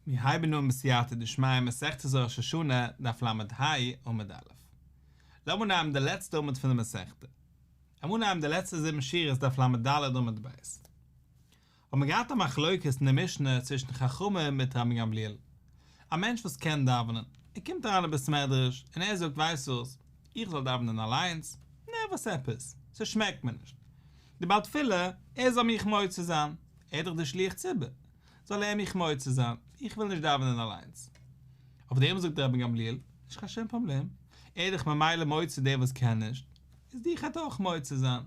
מיר הייבן אן בסייעתא דשמיא מסכת ראש השנה, דף ל"ה עמוד א'. לאמיר נעמען די לעצטע עמוד פון די מסכתא. לאמיר נעמען די לעצטע זיבן שורות דף ל"ד עמוד ב'. האט מען געהאט א מחלוקת אין די משנה צווישן חכמים מיט רבן גמליאל. א מענטש וואס קען דאווענען, ער קומט אריין אין בית מדרש און ער זאגט ווייסט וואס, איך זאל דאווענען אליינס? נע וואס עפעס, ס'שמעקט מיר נישט. די בעל תפילה, ער זאל מיך מוציא זיין, ער איז דאך דער שליח ציבור, זאל ער מיך מוציא זיין, איך וויל נישט דאווענען אליינס. אויף דעם זאגט רבן גמליאל, נישט קיין שום פראבלעם, ער איז דאך ממילא מוציא דער וואס קען נישט, איז דיך העט ער אויך מוציא זיין.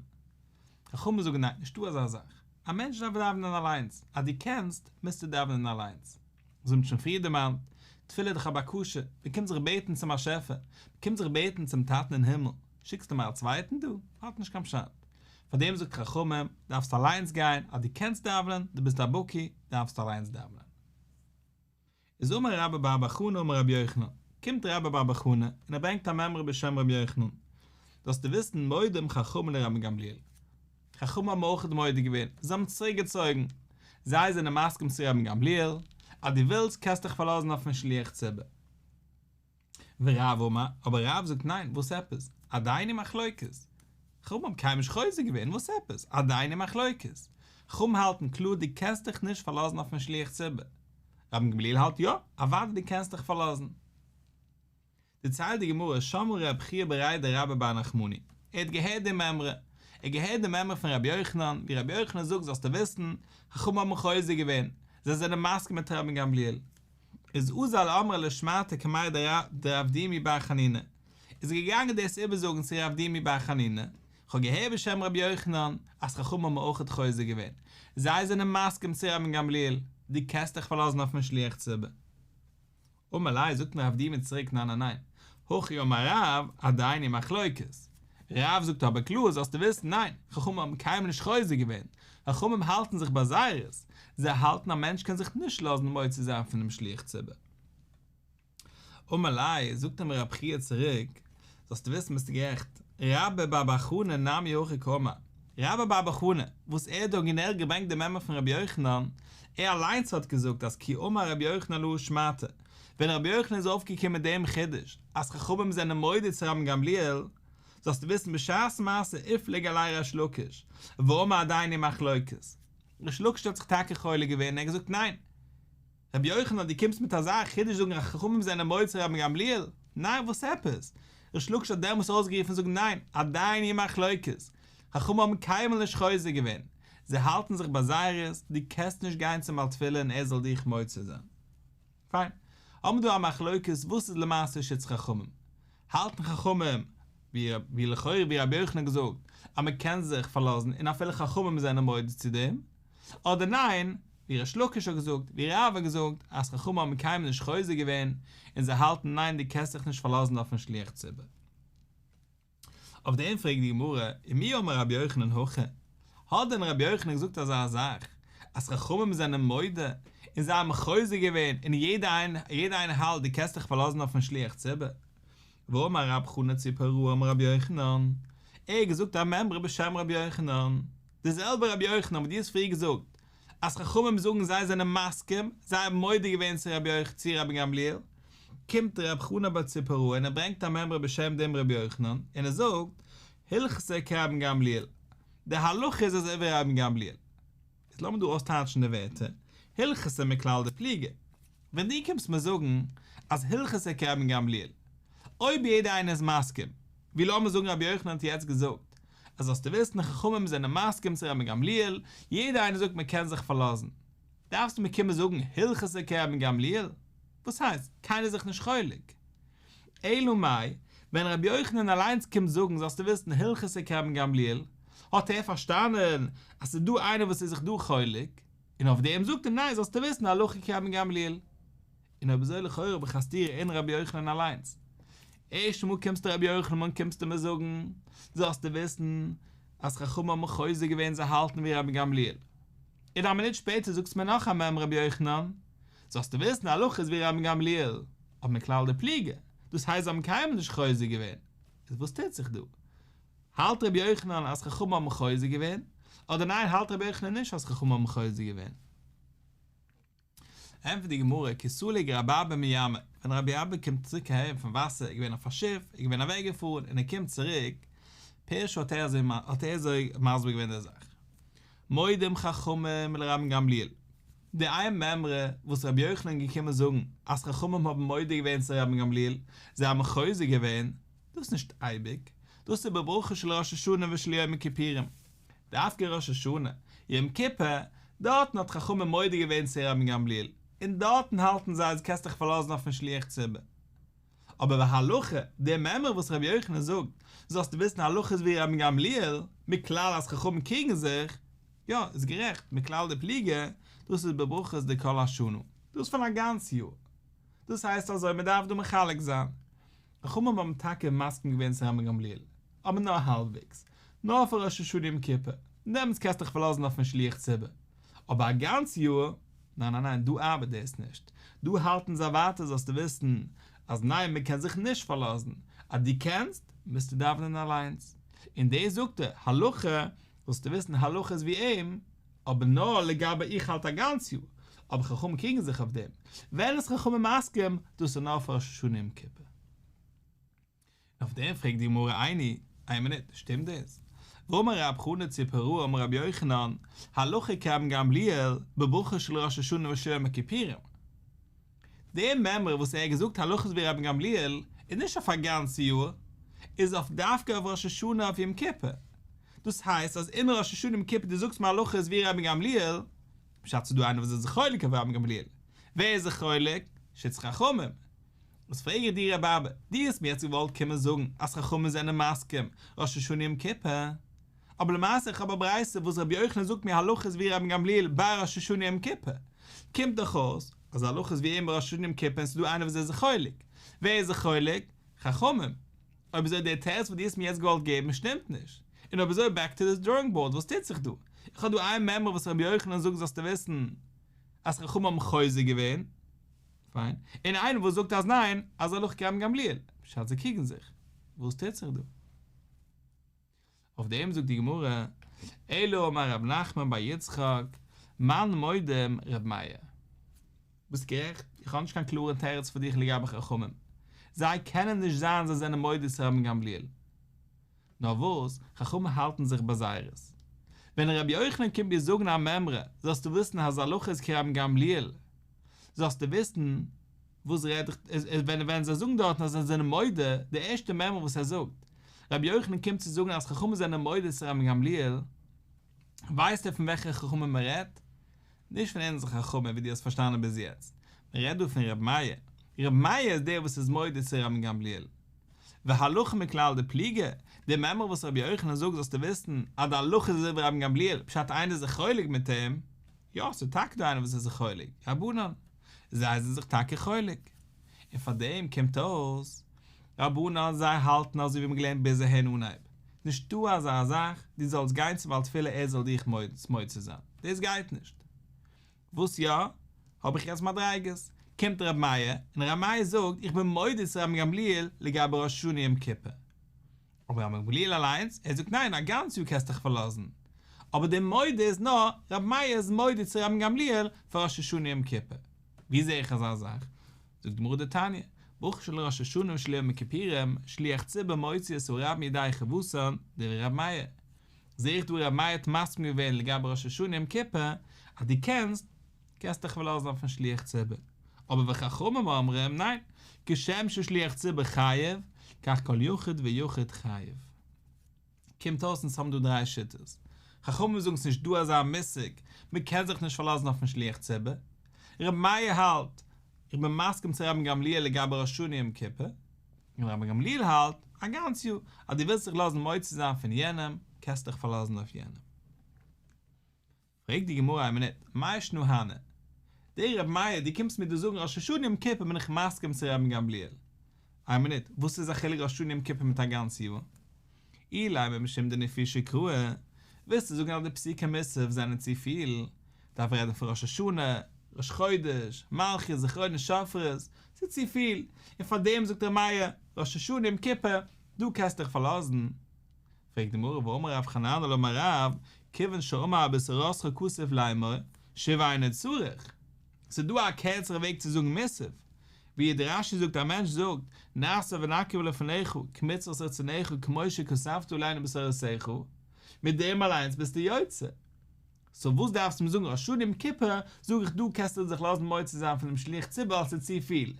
חכמים זאגן ניין, נישטא אזא זאך, א מענטש דארף דאווענען אליינס, אז דו קענסט, מוזטו דאווענען אליינס. אזוי האבן שוין פריער דערמאנט, תפילה איז דאך א בקשה, מען קומט זיך בעטן צום באשעפער, מען קומט זיך בעטן צום טאטן אין הימל, שיקסטו מיר א צווייטן דא? האט נישט קיין פשט. פאר דעם זאגט חכמים, דארפסט אליינס גיין, אז דו קענסט דאווענען, דו ביסט א בקי, דארפסטו אליינס דאווענען. איז אמר רבה בר בר חנה אמר רבי יוחנן, קומט רבה בר בר חנה און ער ברענגט א מימרא בשם רבי יוחנן, זאלסטו וויסן מודים חכמים לרבן גמליאל, חכמים האבן אויך מודה געווען, זיי האבן צוריק געצויגן, זיי זענען מסכים צו רבן גמליאל, אז דו ווילסט קענסט דיך פארלאזן אויפן שליח ציבור. ורב אמר, אבער רב זאגט ניין, וואס עפעס? עדיין היא מחלוקת. חכמים האבן קיינמאל נישט חוזר געווען, וואס עפעס? עדיין היא מחלוקת. חכמים האלטן קלאר דו קענסט דיך נישט פארלאזן אויפן שליח ציבור. רבן גמליאל האלט יא, אוודאי דו קענסט דיך פארלאזן. דערציילט די גמרא, שמעה רב חייא בריה דרבה בר נחמני, ער האט געהערט די מימרא, ער האט געהערט די מימרא פון רבי יוחנן, ווי רבי יוחנן זאגט זאלסטו וויסן, חכמים האבן חוזר געווען, זיי זענען מסכים מיט רבן גמליאל. איז אזל אמרה לשמעתיה קמיה דרב דימי בר חנינא, איז ער געגאנגען דאס איבערזאגן צו רב דימי בר חנינא, כ'האב געהערט בשם רבי יוחנן אז חכמים האבן אויכעט חוזר געווען, זיי זענען מסכים צו רבן גמליאל, דו קענסט דיך פארלאזן אויפן שליח ציבור. אמר ליה, זאגט אים רב דימי צוריק ניין ניין ניין, הכי אמר רב, עדיין היא מחלוקת. רב זאגט אבער קלאר זאלסטו וויסן ניין, חכמים האבן קיינמאל נישט חוזר געווען, חכמים האלטן זיך ביי זייערס, זיי האלטן א מענטש קען זיך נישט לאזן מוציא זיין פונעם שליח ציבור. אמר ליה, זאגט אים רב חייא צוריק, זאלסטו וויסן ביסטו גערעכט, רבה בר בר חנה נמי הכי קאמר, רבה בר בר חנה, וואס ער האט אריגינעל געברענגט די מימרא פון רבי יוחנן, ער אליינס האט געזאגט אז כי אמר רבי יוחנן להא שמעתא, ווען רבי יוחנן איז אויפגעקומען מיט דעם חידוש אז חכמים זענען מודה צו רבן גמליאל, זאלסטו וויסן בשעת מעשה איפליג עליה ריש לקיש, ואמר עדיין היא מחלוקת. ריש לקיש האט זיך טאקע חולק געווען און ער האט געזאגט ניין! רבי יוחנן דו קומסט מיט אזא חידוש זאגן אז חכמים זענען מודה צו רבן גמליאל? ניין וואס עפעס? ריש לקיש האט דעמאלס אויסגערופן זאגן ניין, עדיין היא מחלוקת, חכמים האבן קיינמאל נישט חוזר געווען, זיי האלטן זיך ביי זייערס, דו קענסט נישט גיין צום בעל תפילה און ער זאל דיך מוציא זיין. פיין, האבן מיר דא א מחלוקת וואס איז למעשה שיטת חכמים? האלטן חכמים, ווי לכאורה ווי רבי יוחנן האט געזאגט אז מען קען זיך פארלאזן און אפילו חכמים זענען מודה צו דעם, אדער ניין, ווי ריש לקיש האט געזאגט, ווי רב האט געזאגט, אז חכמים האבן קיינמאל נישט חוזר געווען, און זיי האלטן ניין דו קענסט זיך נישט פארלאזן אויפן שליח ציבור. אויף דעם פרעגט די גמרא, ומי אמר רבי יוחנן הכי? האט דען רבי יוחנן געזאגט אזא זאך, אז חכמים זענען מודה, און זיי האבן חוזר געווען, און יעדער איינער האלט דו קענסט דיך פארלאזן אויפן שליח ציבור? והאמר רב חנא ציפוראה אמר רבי יוחנן, ער האט געזאגט א מימרא בשם רבי יוחנן, די זעלבע רבי יוחנן וואס דו האסט פריער געזאגט אז חכמים זאגן זיי זענען מסכים, זיי האבן מודה געווען צו רבי יוחנן צו רבן גמליאל, קומט רב חנא בר ציפוראה און ער ברענגט א מימרא בשם דעם רבי יוחנן, און ער זאגט, הלכתא כרבן גמליאל, די הלכה איז אזוי ווי רבן גמליאל. איז לאמיר דא אויסטייטשן די ווערטער, הלכתא מכלל דפליגי. ווען דו קומסט מיר זאגן אז הלכתא כרבן גמליאל, אויב יעדער איינער איז מסכים, ווי לאמיר זאגן רבי יוחנן האט יעצט געזאגט, אז זאלסטו וויסן חכמים זענען מסכים צו רבן גמליאל, יעדער איינער זאגט מען קען זיך פארלאזן, דארפסטו מיר קומען זאגן הלכתא כרבן גמליאל? וואס הייסט, קיינער איז זיך נישט חולק? אלא מאי, ווען רבי יוחנן אליינס קומט זאגן זאלסטו וויסן הלכתא כרבן גמליאל, האט ער פארשטאנען אז ס'איז דא איינער וואס איז זיך דא חולק, און אויף דעם זאגט ער ניין זאלסטו וויסן הלכה כרבן גמליאל. און אויב אזוי לכאורה האב איך א סתירה אין רבי יוחנן אליינס. ערשט מאל קומסטו רבי יוחנן און קומסטו מיר זאגן זאלסטו וויסן אז חכמים האבן חוזר געווען זיי האלטן ווי רבן גמליאל. און א מינוט שפעטער זאגסטו מיר נאך א מימרא רבי יוחנן זאלסטו וויסן הלכה איז ווי רבן גמליאל, אבער מכלל דפליגי, דאס הייסט זיי האבן קיינמאל נישט חוזר געווען. איז וואס טוט זיך דא? האלט רבי יוחנן אז חכמים האבן חוזר געווען, אדער ניין האלט רבי יוחנן נישט אז חכמים האבן חוזר געווען? ענטפערט די גמרא, כי סליק רבי אבא מימא, ווען רבי אבא קומט צוריק אהיים פון וואסער, ער איז געווען אויף א שיף, ער איז געווען אוועק געפארן און ער קומט צוריק, פירש האט ער אזוי האט ער אזוי מסביר געווען די זאך, מודים חכמים לרבן גמליאל, די איין מימרא וואס רבי יוחנן איז געקומען זאגן אז חכמים האבן מודה געווען צו רבן גמליאל, זיי האבן חוזר געווען, דאס איז נישט אייביג, דאס איז בברכה של ראש השנה ושל יום הכיפורים, דווקא ראש השנה, יום כיפור, דארטן האט חכמים מודה געווען צו רבן גמליאל, און דארטן האלטן זיי אז קענסט דיך פארלאזן אויפן שליח ציבור. אבער והלכה, די מימרא וואס רבי יוחנן זאגט, זאלסטו וויסן הלכה איז ווי רבן גמליאל, מכלל אז חכמים קריגן זיך, יא, איז גערעכט, מכלל דפליגי, דאס איז בברכות דכל השנה, דאס איז פון א גאנץ יאר. דאס הייסט אזוי, מען דארף דא מחלק זיין. חכמים האבן טאקע מסכים געווען צו רבן גמליאל, אבער נאר האלבוועגס, נאר פאר ראש השנה יום כיפור, דעמאלטס קענסטו דיך פארלאזן אויפן שליח ציבור, אבער א גאנץ יאר, ניין ניין ניין, דא ארבעט דאס נישט, דא האלטן זיי ווייטער זאלסטו וויסן אז ניין מען קען זיך נישט פארלאזן, אז דו קענסט, מוזטו דאווענען אליינס, און דאס זאגט ער, הלכה, זאלסטו וויסן הלכה איז ווי אים, אבער נאר לגבי איך האלט א גאנץ יאר, אבער חכמים קריגן זיך אויף דעם, ווען איז חכמים מסכים, דאס איז נאר פאר ראש השנה יום כיפור. און אויף דעם פרעגט די גמרא איני, איין מינוט, שטימט דאס? והאמר רב חנא ציפוראי אמר רבי יוחנן, הלכה כרבן גמליאל בברכה של ראש השנה ושל יום הכיפורים. די מימרא וואס ער האט געזאגט הלכה איז ווי רבן גמליאל איז נישט אויף א גאנצע יאר, איז אויף דווקא אויף ראש השנה אויף יום כיפור. דאס הייסט אז אין ראש השנה יום כיפור דו זאגסט מיר הלכה איז ווי רבן גמליאל, פשט ס'איז דא איינער וואס איז זיך חולק אויף רבן גמליאל. ווער איז זיך חולק? שיטת חכמים. וואס פרעג איך דיר רבי אבא, דו האסט מיר יעצט געוואלט קומען זאגן אז חכמים זענען מסכים ראש השנה יום כיפור, אבער למעשה איך האב א ברייתא וואס רבי יוחנן זאגט מיר הלכה איז ווי רבן גמליאל ביי ראש השנה יום כיפור, קומט דאך אויס אז הלכה איז ווי אים ביי ראש השנה יום כיפור און ס'איז דא איינער וואס איז זיך חולק, ווער איז זיך חולק? חכמים. אויב אזוי דער תירוץ וואס דו האסט מיר יעצט געוואלט געבן שטימט נישט, און אויב אזוי בעק טו די דראואינג באורד וואס טוט זיך דא? איך האב דא איין מימרא וואס רבי יוחנן זאגט זאלסטו וויסן אז חכמים האבן חוזר געווען, פיין, און איינער וואס זאגט אז ניין אז הלכה כרבן גמליאל, פשט זיי קריגן זיך, וואס טוט זיך דא? אויף דעם זאגט די גמרא, אלא אמר רב נחמן בר יצחק, מאן מודים ר' מאיר. ביסט גערעכט, איך האב נישט קיין קלארע תירוץ פאר דיך לגבי חכמים. זיי קענען נישט זיין זיי זענען מודה צו רבן גמליאל. נאר וואס, חכמים האלטן זיך ביי זייערס. ווען רבי יוחנן קומט מיר זאגן א מימרא, זאלסטו וויסן אז הלכה איז כרבן גמליאל. זאלסטו וויסן וואס רעד איך, ווען ווען זיי זאגן דארטן אז זיי זענען מודה, די ערשטע מימרא וואס ער זאגט, רבי יוחנן קומט צו זאגן אז חכמים זענען מודה צו רבן גמליאל, ווייסט ער פון וועלכע חכמים מען רעדט? נישט פון אונזערע חכמים ווי דו האסט פארשטאנען ביז יעצט, מען רעדט דא פון רבי מאיר, רבי מאיר איז דער וואס איז מודה צו רבן גמליאל. והלכה מכלל דפליגי, די מימרא וואס רבי יוחנן זאגט זאלסטו וויסן אז די הלכה איז אזוי ווי רבן גמליאל, פשט איינער איז זיך חולק מיט אים, יא, ס'איז טאקע דא איינער וואס איז זיך חולק, רבנן. זיי זענען זיך טאקע חולק. און פאר דעם קומט אויס, רבנן זיי האלטן אזוי ווי מ'האט געלערנט ביז אהין אנהייב, נישטא אזא זאך דו זאלסט גיין צום בעל תפילה ער זאל דיך מוציא זיין, דאס גייט נישט. וואס יא? האב איך יעצט מדריגות. קומט ר' מאיר, און ר' מאיר זאגט איך בין מודה צו רבן גמליאל לגבי ראש השנה יום כיפור. אבער רבן גמליאל אליינס, ער זאגט ניין א גאנץ יאר קענסט דיך פארלאזן, אבער די מודה איז נאר רבי מאיר איז מודה צו רבן גמליאל פאר ראש השנה יום כיפור. ווי זעה איך אזא זאך? זאגט די גמרא דתניא, ברכה של ראש השנה ושל יום הכיפורים, שליח ציבור מוציא את הרבים ידי חובתן, דברי רבי מאיר. זעה איך דא רבי מאיר האט מסכים געווען לגבי ראש השנה יום כיפור אז דו קענסט קענסט דיך פארלאזן אויפן שליח ציבור, אבער וחכמים אומרים ניין, כשם ששליח ציבור חייב, כך כל יחיד ויחיד חייב. קומט אויס אונז האבן דא דריי שיטות. חכמים זאגן ס'נישט דא אזא מושג, מ'קען זיך נישט פארלאזן אויפן שליח ציבור. רבי מאיר האלט, איך בין מסכים צו רבן גמליאל לגבי ראש השנה יום כיפור. און רבן גמליאל האלט, א גאנץ יאר, אז דו ווילסט זיך לאזן מוציא זיין פון יענעם, קענסט דיך פארלאזן אויף יענעם. פרעגט די גמרא איין מינוט, מאי שנא הני? דער רבי מאיר, דו קומסט מיר דא זאגן ראש השנה יום כיפור בין איך מסכים צו רבן גמליאל. איין מינוט, וואס איז א חילוק ראש השנה יום כיפור מיט א גאנץ יאר? אילימא משום דנפישי קראי, ווילסטו זאגן אז די פסוקי מוסף זענען צופיל, דארף רעדן פון ראש השנה, ראש חודש, מלכיות, זכרונות, שופרות, ס'איז צופיל, און פארדעם זאגט רבי מאיר, ראש השנה יום כיפור, דא קענסטו דיך פארלאזן. פרעגט די גמרא והאמר רב חננאל אמר רב, כיוון שאמר בתורתך כתוב לאמור, שוב אינו צריך. ס'איז דא א קערצערע וועג צו זאגן מוסף, ווי דער רש"י זאגט א מענטש זאגט נעשה ונקריב לפניך כמצות רצונך כמו שכתבת עלינו בתורתך, מיט דעם אליינס ביסטו יוצא. סאו וואס דארפסטו מיר זאגן ראש השנה יום כיפור, זאג איך דא קענסטו זיך לאזן מוציא זיין פונעם שליח ציבור ווייל ס'איז צופיל.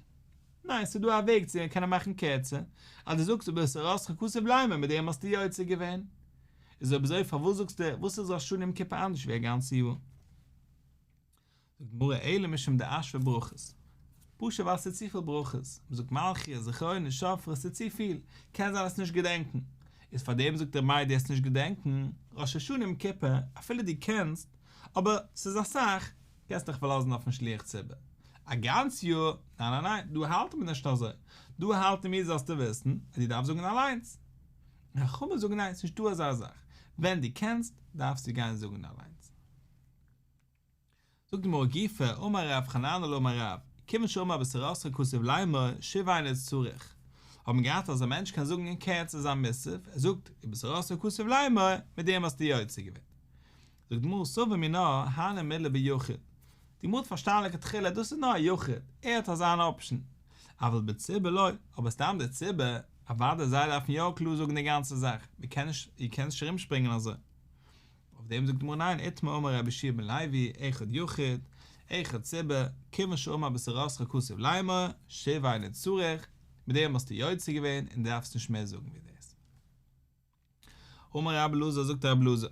ניין ס'איז דא א וועג צו קענען מאכן קערצער, אז דו זאגסט ובתורתך כתוב לאמר מיט דעם האסטו יוצא געווען. איז אויב אזוי פארוואס זאגסטו וואס איז ראש השנה יום כיפור אנדערש ווי א גאנצע יאר? זאגט די גמרא אלא משום דאשוו ברכות, פשוט ווייל ס'איז צופיל ברכות, מ'זאגט מלכיות, זכרונות, שופרות, ס'איז צופיל, קען זיין עסט נישט געדענקן, איז פארדעם זאגט ר' מאיר דו עסט נישט געדענקן, ראש השנה יום כיפור, אפילו דו קענסט, אבער ס'איז אסאך, קענסט דיך פארלאזן אויפן שליח ציבור. א גאנץ יאר, ניין ניין ניין, דא האלט מען נישט אזוי, דא האלטן מיר זאלסטו וויסן אז דו דארפסט זאגן אליינס. חכמים זאגן ניין, ס'נישטא אזא זאך, ווען דו קענסט, דארפסטו גיין זאגן אליינס. זאגט די גמרא גופא, אמר רב חננאל אמר רב, כיוון שאמר בתורתך כתוב לאמר, שוב אינו צריך, האט מען געהאט אז א מענטש קען זאגן אין קערצער זיין מוסף, ער זאגט ובתורתך כתוב לאמר, מיט דעם האסטו יוצא געווען. זאגט די גמרא סבור מינה, הני מילי ביחיד, די גמרא האט פארשטאנען לכתחילה דאס איז נאר א יחיד, ער האט אזא אן אפשן, אבל בציבור לא, אבער סתם די ציבור, אוודאי זיי דארפן יא קלאר זאגן די גאנצע זאך, מען קען נישט, איר קענט נישט ארומשפרינגען אזוי. אויף דעם זאגט די גמרא ניין איתמר אמר רבי יהושע בן לוי אחד יחיד אחד ציבור כיוון שאמר בתורתך כתוב לאמר שוב אינו צריך מיט דעם האסטו יוצא געווען און דארפסט נישט מער זאגן ווי דאס. אמר רבי אלעזר זאגט רבי אלעזר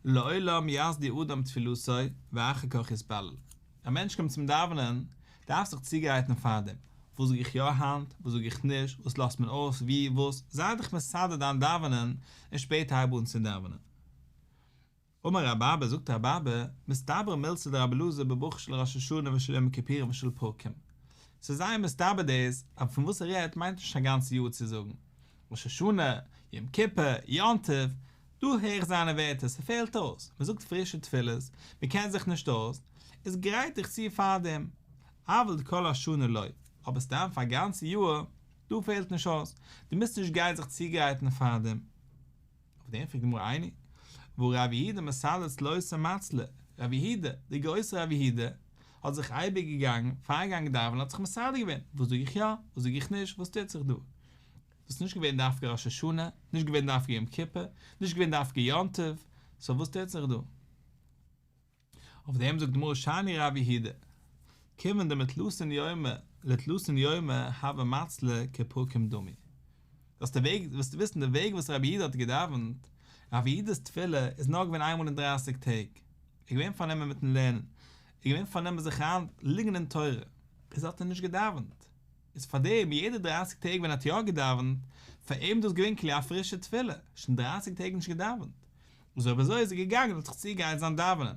לעולם יסדיר אדם תפילתו ואחר כך יתפלל א מענטש קומט צום דאווענען דארף זיך צוגרייטן פארדעם וואס זאג איך יא היינט וואס זאג איך נישט וואס לאזט מען אויס ווי וואס זיי דיך מסדר דיין דאווענען און שפעטער הייב אן צו דאווענען. אמר רבי אבא, זאגט רבי אבא, מסתברא מילתא דרבי אלעזר בברכה של ראש השנה ושל יום הכיפורים ושל פרקים. ס'איז זייער מסתבר דאס, אבער פון וואס ער רעדט מיינט נישט א גאנצע יאר צו זאגן. ראש השנה, יום כיפור, יום טוב, דא הער איך זיינע ווערטער, ס'פעלט אויס, מ'זאגט פרישע תפילות, מ'קען זיך נישט אויס, איז גרייט דיך צו פארדעם. אבל כל השנה לא, אבער סתם פאר א גאנצע יאר, דא פעלט נישט אויס, דו מוזט נישט גיין זיך צוגרייטן פארדעם. אויף דעם פרעגט די גמרא איני, והא רב יהודה מסדר צלותיה ומצלי, רב יהודה, דער גרויסער רב יהודה, האט זיך אייביג געגאנגען, פאר ער געגאנגען דאווענען האט זיך מסדר געווען, וואס זאג איך יא, וואס זאג איך נישט, וואס טוט זיך דא? דאס איז נישט געווען דווקא ראש השנה, נישט געווען דווקא יום כיפור, נישט געווען דווקא יום טוב, סאו וואס טוט זיך דא? אויף דעם זאגט די גמרא שאני רב יהודה, כיוון דמתלתין יומי לתלתין יומי הוה מצלי כפרקים דמי. דאס די וועג, וועסטו וויסן די וועג וואס רב יהודה האט געדאווענט, רב יהודה'ס תפילה איז נאר געווען איינמאל אין דרייסיג טעג, ער איז געווען פארנומען מיטן לערנען, ער איז געווען פארנומען זיך אריין ליגן אין תורה, איז האט ער נישט געדאווענט. איז פאר דעם יעדע דרייסיג טעג ווען ער האט יא געדאווענט, פאר אים איז דאס געווען כאילו א פרישע תפילה, שוין דרייסיג טעג נישט געדאווענט, איז אויב אזוי איז ער געגאנגען און האט זיך צוגעגרייט זיין דאווענען.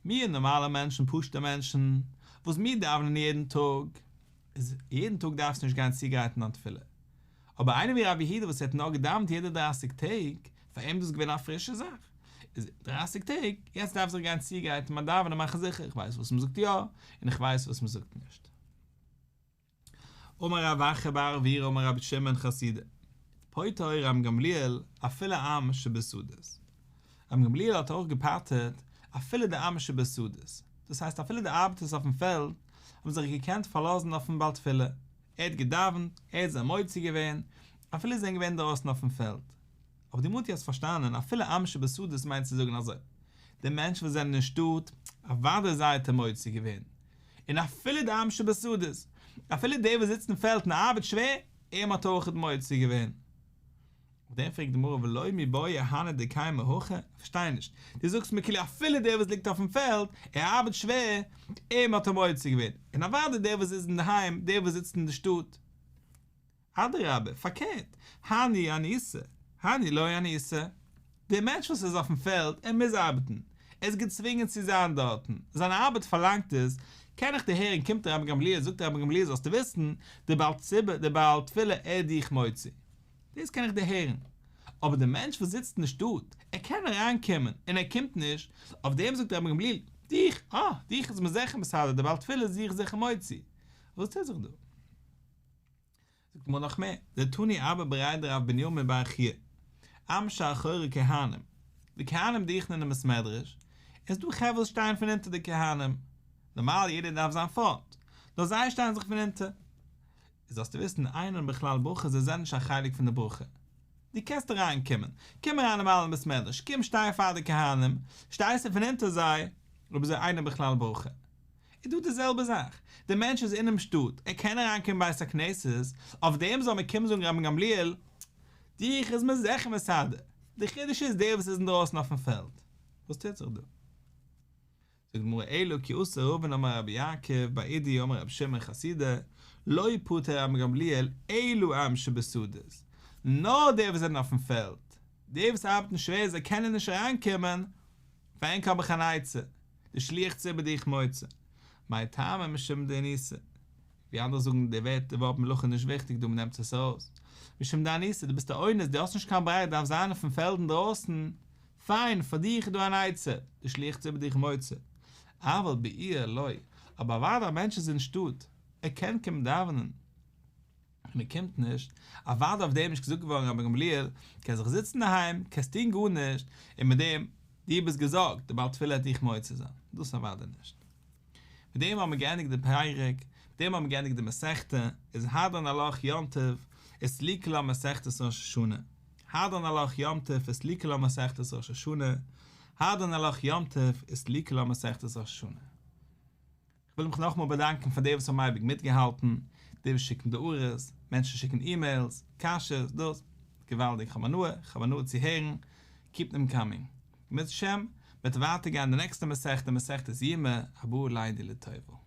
מיר נארמאלע מענטשן, פשוטע מענטשן, וואס מיר דאווענען יעדן טאג, איז יעדן טאג דארפסטו נישט גיין צוגרייטן דיין תפילה. אבער איינער ווי רב יהודה וואס האט נאר געדאווענט יעדע דרייסיג טעג, פאר אים איז דאס געווען א פרישע זאך. איז דרייסיג טעג, יעצט דארף זיך גיין צוגרייטן מיין דאווענען מאכן זיכער איך ווייס וואס מ'זאגט יא, און איך ווייס וואס מ'זאגט נישט. אמר רב אחא בר עוירא אמר רבי שמעון חסידא, פוטר היה רבן גמליאל אפילו עם שבשדות. רבן גמליאל האט אויך געפטר'ט אפילו די עם שבשדות, דאס הייסט אפילו די ארבעטערס אויפן פעלד האבן זיך געקענט פארלאזן אויפן בעל תפילה, ער האט געדאווענט, ער האט זיי מוציא געווען, אפילו זיי זענען געווען אינדערויסן אויפן פעלד. אבער די גמרא האט יעצט פארשטאנען אפילו עם שבשדות מיינט צו זאגן אזוי, די מענטשן וואס זענען אין שטאט, אוודאי זיי האט ער מוציא געווען, און אפילו די עם שבשדות, אפילו דער וואס זיצט אין פעלד און ארבעט שווער, אים האט ער אויכעט מוציא געווען. אויף דעם פרעגט די גמרא ולא מיבעיא הני דקיימי הכא, איך פארשטיי נישט, דו זאגסט מיר כאילו אפילו דער וואס ליגט אויפן פעלד, ער ארבעט שווער, אים האט ער מוציא געווען, און אוודאי דער וואס איז אינדערהיים, דער וואס זיצט אין די שטאט. אדרבה, פארקערט, הני אניסי, הני לא אניסי. דער מענטש וואס איז אויפן פעלד, ער מוז ארבעטן, ער איז געצווינגען צו זיין דארטן, זיין ארבעט פארלאנגט עס, קען איך דערהערן, קומט רבן גמליאל, זאגט רבן גמליאל זאלסטו וויסן, דער בעל ציבור, דער בעל תפילה, ער איז דיך מוציא. דאס קען איך דערהערן. אבער דער מענטש וואס זיצט אין שטאט, ער קען אריינקומען, און ער קומט נישט, אויף דעם זאגט רבן גמליאל, דיך, אה, דיך איז מען זיכער מסדר, דער בעל תפילה איז דיך זיכער מוציא. וואס טוט זיך דא? זאגט די גמרא נאך מער, דתני אבא בריה דרב בנימין בר חייא, עם שאחורי כהנים, די כהנים דוכנען אין בית מדרש, איז דא חברה וואס שטייען פון אונטער די כהנים, נארמאל יעדער דארף זיין פארנט, נאר זיי שטייען זיך פון אונטער. איז זאלסטו וויסן אינן בכלל ברכה זיי זענען נישט א חלק פון די ברכה. דו קענסט אריין קומען, קום אריין נארמאל אין בית מדרש, קום שטיי פאר די כהנים, שטייסטו פון אונטער זיי, אבער זיי אינן בכלל ברכה. איז דא די זעלבע זאך, דער מענטש איז אינעם שטאט, ער קען אריין קומען בית הכנסת, אויף דעם זאל מען קומען זאגן רבן גמליאל, דיך איז מען זיכער מסדר, די חידוש איז דער וואס איז אינדרויסן אויפן פעלד, וואס טוט זיך דא? זאגט די גמרא אלא כי אתא רבין אמר רבי יעקב בר אידי אמר רבי שמעון חסידא, לא פטר רבן גמליאל אלא עם שבשדות, נאר די וואס זענען אויפן פעלד, די וואס ארבעטן שווער זיי קענען נישט אריינקומען, פאר ענק האב איך אן עצה, די שליח ציבור דיך מוציא, מאי טעמא משום דאניסי, ווי אנדערע זאגן די ווערט די ווארט מלאכה איז נישט וויכטיג דא מ'נעמט עס ארויס, משום דאניסי דו ביסט א אונס דו האסט נישט קיין ברירה דארפסט זיין אויפן פעלד אינדרויסן, פיין פאר דיך איז דא אן עצה, די שליח ציבור דיך מוציא, אבל בעיר לא, אבער אוודאי א מענטש איז אין שטאט, ער קען קומען דאווענען, און ער קומט נישט, אוודאי אויף דעם נישט געזאגט געווארן רבן גמליאל, קענסט זיך זיצן אינדערהיים, קענסט טון גארנישט, און מיט דעם, דו ביסט געזארגט, דער בעל תפילה העט דיך מוציא זיין, דאס אוודאי נישט. מיט דעם האבן מיר געענדיגט די פרק, מיט דעם האבן מיר געענדיגט די מסכתא, איז הדרן עלך יום טוב, וסליקא לה מסכת ראש השנה, הדרן עלך יום טוב וסליקא לה מסכת ראש השנה, הדרן עלך יום טוב וסליקא לה מסכת ראש השנה. כ'וויל מיך נאכאמאל באדאנקען פאר די וואס האבן אייביג מיטגעהאלטן, די וואס שיקן די הערות, מענטשן שיקן אימעילס, קשיות, דאס, געוואלדיג, כ'האב הנאה, כ'האב הנאה צו הערן, קיפ דעם קאמינג. אם ירצה השם, מ'וועט ווייטער גיין די נעקסטע מסכתא מסכת יומא, הבא עלינו לטובה.